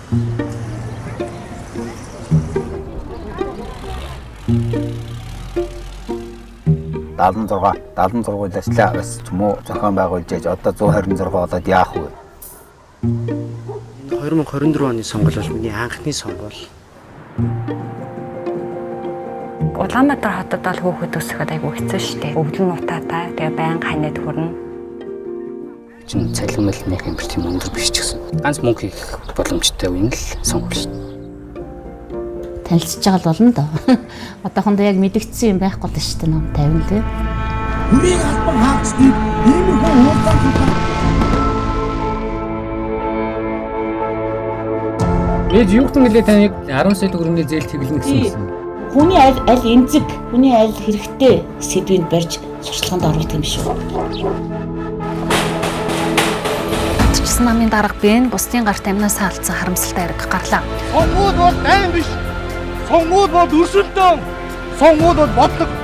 76 үйл ажиллаа бас ч юм уу зохион байгуулж яаж одоо 126 болоод яах вэ? 2024 оны сонгуул бол миний анхны сонгуул. Улаанбаатар хотод бол хүүхэд өсгөхөд айгүй хэцүү шүү дээ. Өвлөн нутаатай, тэгээ байнга ханиад хүрнэ. Чин цалин мэл нэг юм тийм өндөр биш ч гэсэн ганц мөнгө хийх боломжтой үе нь л сонгуул шүү дээ. Танилцж байгаа л болно доо. Одоохондоо яг мэдэгдсэн юм байхгүй л шүү дээ, ном 50 лээ. Хүрийн албан хаагчдыг иймэрхүү уулзаан Ээж юу гэсэн гэлээ таныг 10 сая төгрөгийн зээл тэглэнэ гэсэн юм. Хүний аль аль эмзэг, хүний аль хэрэгтэй сэдвийг барьж сурчлаганд оруулах юм шүү. Татчихсан намын дарга Бэн бусдын гарт амнаас хаалцсан харамсалтай хэрэг гарлаа. Сонгуул бол дайн биш. Сонгуул бол өрсөлдөөн. Сонгуул бол бодлого.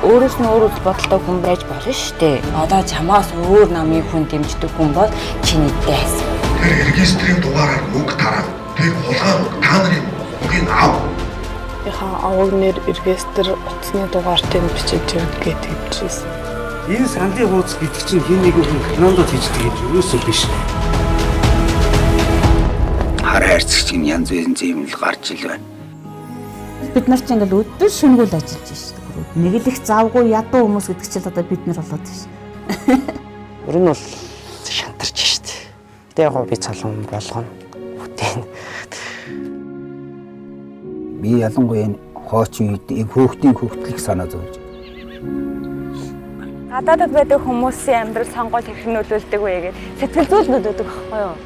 Өөрөөс нь өөр үл бодолтой хүн байж болно шүү дээ. Одоо чамаас өөр намын хүн дэмждэг хүн бол чиний дайс. Тэр регистрийн дугаараар мөнгө тараа. Тэр хулгай мөнгө та нарын мөнгийг ав. Яхаа овог нэр регистр утасны дугаартыг бичиж өгдөг гэж. Энэ сандлын хууц гэдэг чинь хин нэг хүн кинонд хийждэг юм юусоо биш. Хар хайрцагч юм янз янз юм л гарч ил байна. Бид нар ч ингээл өдөр шөнөгүй л ажиллаж шүү дээ. Нэг л их завгүй ядуу хүмүүс гэдэг чинь одоо бид нар болоод байна. Ер нь бол шантарч шүү дээ. Гэтэ яг би цалин болгоно. Бүтээн. Би ялангуяа энэ хоочин үед энэ хөөхтийн хөвгтлийг санаа зовж. Гадаадад байдаг хүмүүсийн амьдрал сонгуул хэрхэн нөлөөлдөг вэ гэж сэтгэл зүйн нөлөөдөг байхгүй юу?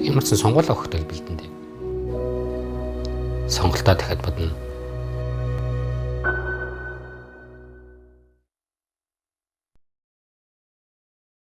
Ямар ч сан сонгуул өгөхтэй бэлдэн дээ. Сонголтоо дахиад бодно.